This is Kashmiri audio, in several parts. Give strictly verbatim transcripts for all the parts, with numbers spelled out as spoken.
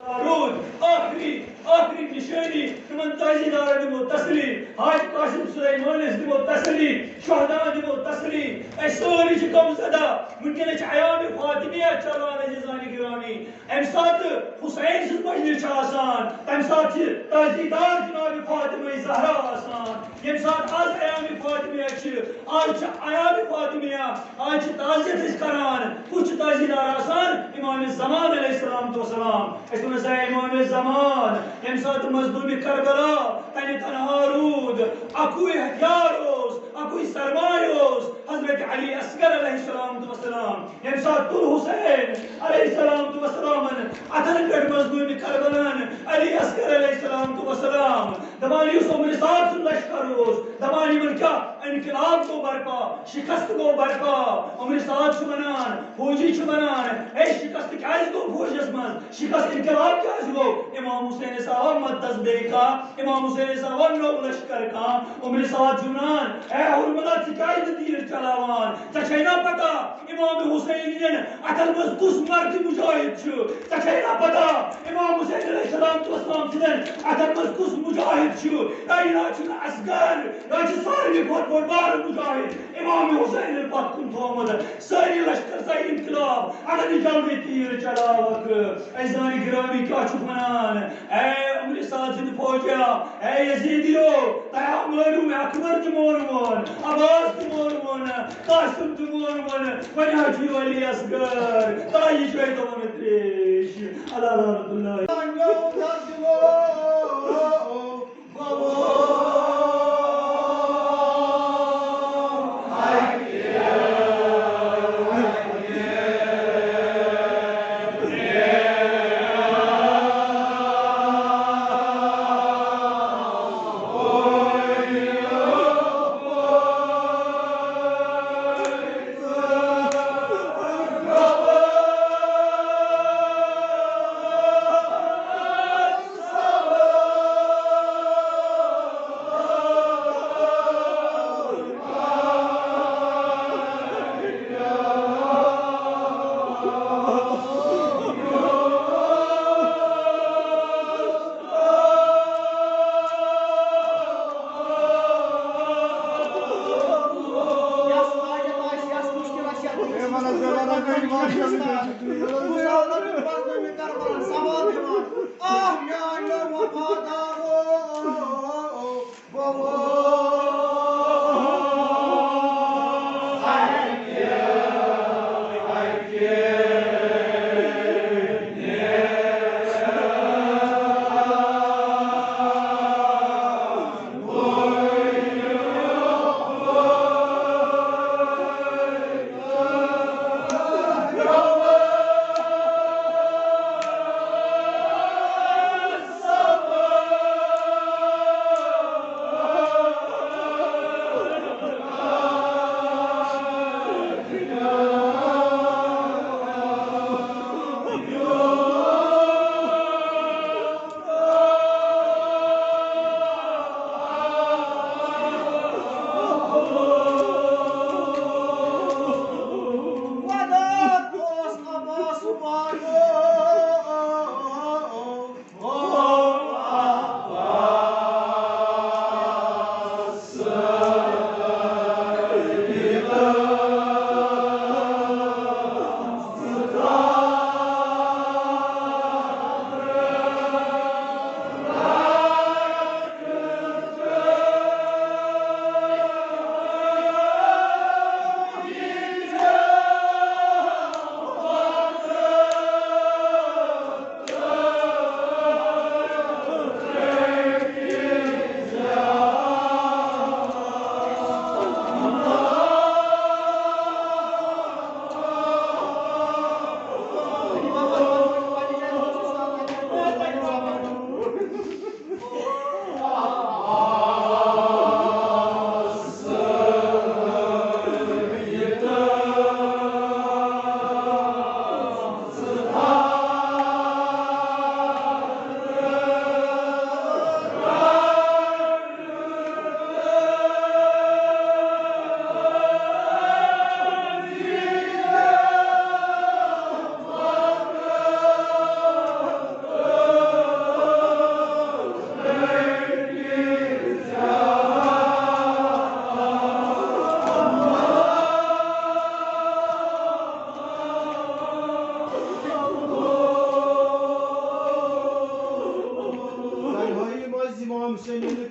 روٗد آخری، آخری نِشٲنی، تِمن تعزیٖدارن دِمو تسلی، حاجی قاسم سلیمانس دِمو تسلی، شہداہن دِمو تسلی۔ أسۍ سٲری چھِ غمزدہ۔ وٕنکیٚنس چھِ ایام فاطمیہ چلان، عزیزان گرامی۔ امہِ ساتہٕ حسین سٕنٛز مجلس چھِ آسان، تمہِ ساتہٕ چھِ تعزیٖدار جناب فاطمہ زہرا آسان۔ ییٚمہِ ساتہٕ از ایام فاطمیہ چھِ، از چھِ ایام فاطمیہ، از چھِ تعزیت أسۍ کران۔ کُس چھُ تعزیٖدار آسان؟ امام زمان علیہ السلام تو سلام۔ أسۍ وَنو سا امام زمان، ییٚمہِ ساتہٕ مظلوم کربلا تنہِ تنہا روٗد، اکُے ہتھیار اوس، اکُے سرمایہ اوس، حضرت علی اصغر علیہ السلام تو سلام۔ ییٚمہِ ساتہٕ تُل حسین علیہ السلام تو وسلامن اتھن پٮ۪ٹھ مظلوم کربلان علی اصغر علیہ السلام تو وسلام، دپان یُس عمر سعد سُنٛد لشکر اوس، دپان یِمن کیٛاہ انقلاب گوٚو برپا، شکست گوٚو برپا۔ عمر سعد چھُ ونان، فوجی چھُ ونان، اے شکست کیٛازِ گوٚو فوجس منٛز؟ شکست انقلاب کیٛازِ گوٚو؟ امام حسین صاحب مددس بیٚیہِ کانٛہہ، امام حسین صاحب نوٚو لشکر کانٛہہ۔ عمر سعد چھُ ونان، اے ہُرملا، ژٕ کیٛازِ نہٕ تیٖر چلاوان؟ ژےٚ چھے نا پتہ امام حسین نٮ۪ن اتھن منٛز کُس مردِ مجاہد چھُ؟ ژےٚ چھے نا پتہ امام حسین علیہ السلام تو اسلام سٕنٛدٮ۪ن اتھن منٛز کُس مجاہد چھُ؟ اے، یہِ نہ حظ چھُنہٕ اصغر، یہِ حظ چھُ ساروی کھۄتہٕ بوٚڑ بارٕ مجاہد۔ امام حسینن پتھ کُن تھوٚومُت سٲری لشکر سا انقلاب، اگر نہٕ جلدی تیٖر چلاوکھ۔ اے زانہِ گرامی کیٛاہ چھُکھ ونان؟ اے عمر سعد سٕنٛدِ فوجا، اے یزیدیو، تۄہہِ ہا مٲرِو مےٚ اکبر تہِ مورمُت، عباس تہِ مورمُت، قاسم تہِ مورمُت، وۄنۍ حظ چھُ یہِ علی اصغر، تۄہہِ یہِ چھُ اَتہِ وَنان ترٛیش۔ اللہ لعنت اللہ۔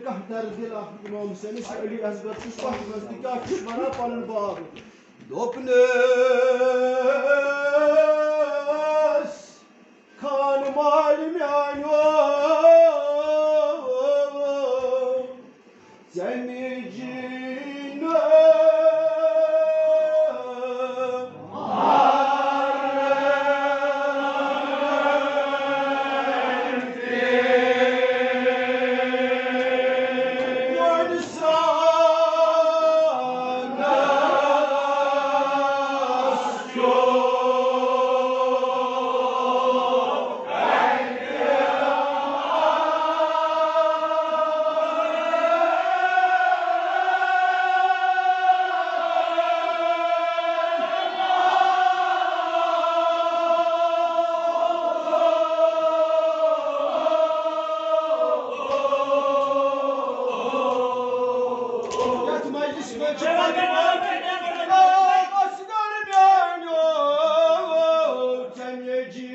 کانٛہہ درد دِل اکھ امام حسینس، علی اصغر چھُس پتھ منٛز تہِ کیٛاہ چھُس ونان پنُن باب۔ دوٚپنس، خان مالہِ میانیو، ژےٚ مےٚ جینہٕ یتھ مجلس منٛز چھِ پنٕنۍ اصغر میانیو، ژےٚ مےٚ جینہٕ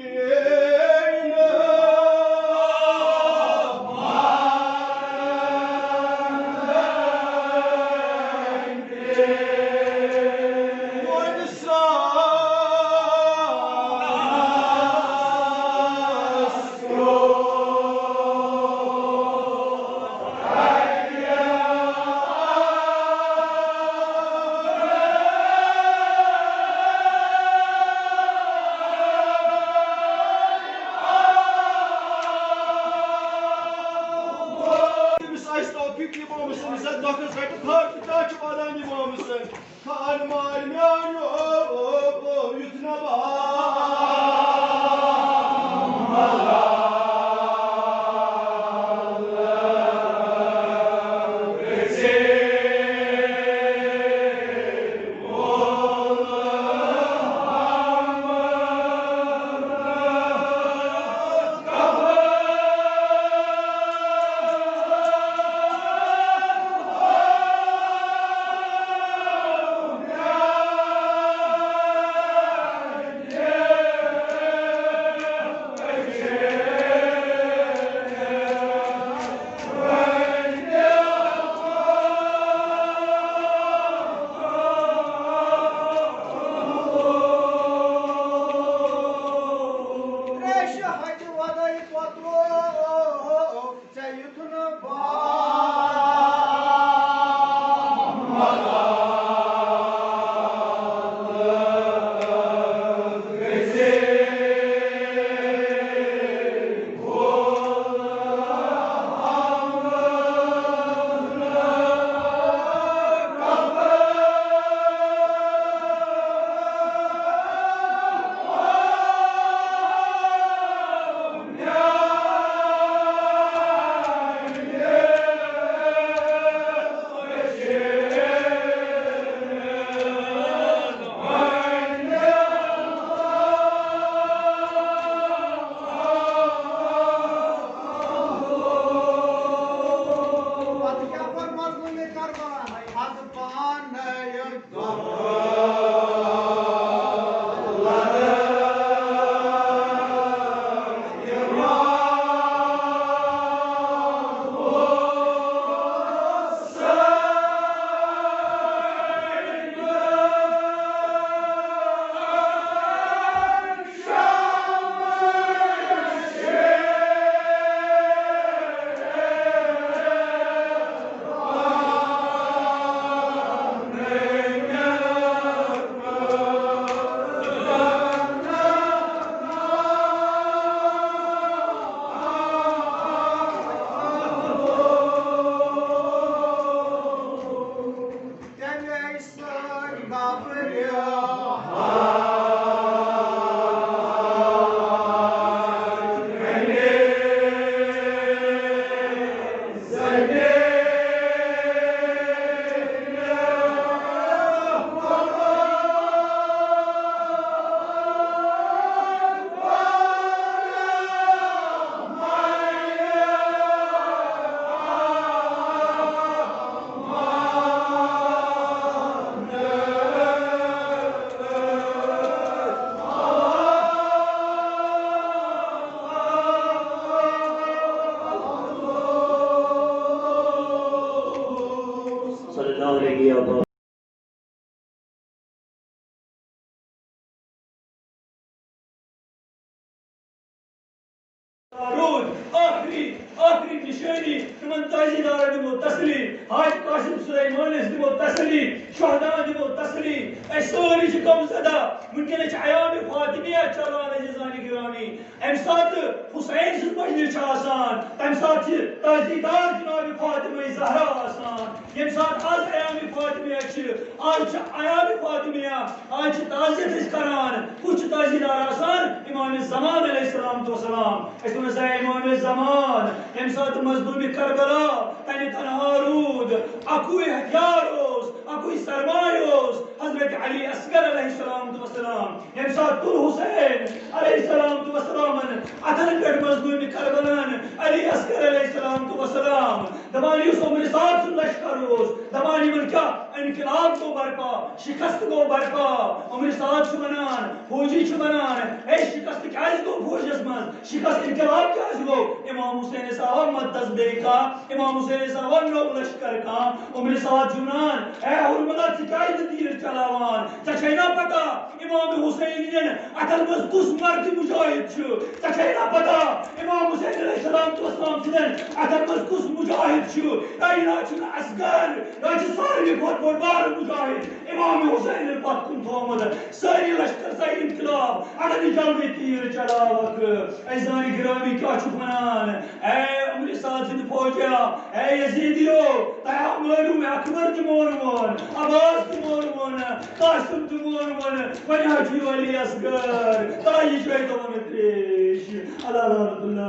أمِس آسہِ توفیٖق اِمام حُسینَس اَتھ دۄکھَس رَٹہِ تھَپھ تہٕ کیٛاہ چھُ وَنان اِمام حُسین؟ خان مالہِ میٛانیو، یُتھ نہ بہٕ تریشہِ ہتہِ ودٲے پتہٕ ژےٚ یُتھ نہٕ بہٕ پتہٕ کیٛاہ فرمٲو مےٚ کربلا؟ از پانے روٗد ٲخری، ٲخری نِشٲنی، تِمن تٲجی دارن دِمو تسلی، حاج قاسم سلیمانس دِمو تسلی، شہداہن دِمو تسلی۔ أسۍ سٲری چھِ غمزدہ۔ وٕنکیٚنس چھِ ایام فاطمیہ چلان، عزیزان گرامی۔ امہِ ساتہٕ حسین سٕنٛز مجلس چھِ آسان، تمہِ ساتہٕ چھِ تٲجی دار جناب فاطمہ زہرا آسان۔ ییٚمہِ ساتہٕ از ایام فاطمیہ چھِ، از چھِ ایام فاطمیہ، از چھِ تعزیت أسۍ کران۔ کُس چھُ تعزیت دار آسان؟ امام زمان علیہ السلام تو سلام۔ أسۍ وَنو سا امام زمان، ییٚمہِ ساتہٕ مظلوم کربلا تنہِ تنہا روٗد، اکُے ہتھیار اوس، اکُے سرمایہ اوس، حضرت علی اصغر علیہ السلام تو سلام۔ ییٚمہِ ساتہٕ تُل حسین علیہ السلام تو وسلامن اتھن پٮ۪ٹھ مظلوم کربلان علی اصغر علیہ السلام تو وسلام، دپان یُس عمر سعد سُنٛد لشکر اوس، دپان یِمن کیٛاہ انقلاب گوٚو برپا، شکست گوٚو برپا۔ عمر سعد چھُ ونان، فوجی چھُ ونان، اے شکست کیٛازِ گوٚو فوجس منٛز؟ شکست انقلاب کیٛازِ گوٚو؟ امام حسین صاحب مددس بیٚیہِ کانٛہہ، امام حسین صاحب نوٚو لشکر کانٛہہ۔ عمر سعد چھُ ونان، اے ہُرملا، ژٕ کیٛازِ نہٕ تیٖر چلاوان؟ ژےٚ چھے نا پتہ امام حسین نِن اتھن منٛز کُس مردِ مجاہد چھُ؟ ژےٚ چھے نا پتہ امام حسین علیہ السلام تو اسلام سٕنٛدٮ۪ن اتھن منٛز کُس مجاہد چھُ؟ کائنات چھُنہٕ اصغر، یہِ چھُ ساروی کھۄتہٕ بوٚڑ بارٕ مجاہد امام حسین پتھ کُن تھوٚومُت۔ سٲری لشکر سا انقلاب، اگر یہِ جلدی تیٖر چلاوکھ۔ عزیزان گرامی کیٛاہ چھُکھ ونان؟ اے عمر سعد سٕنٛدِ فوجا، اے یزیدیو، تۄہہِ ہا مٲرِو مےٚ اکبر تہِ مورمُت، عباس تہِ مورمُت، قاسم تہِ مورمُت، وۄنۍ حظ چھُ یہِ علی اصغر، تۄہہِ یہِ چھُ اَتہِ وَنان ترٛیش۔ اللہ لعنت اللہ۔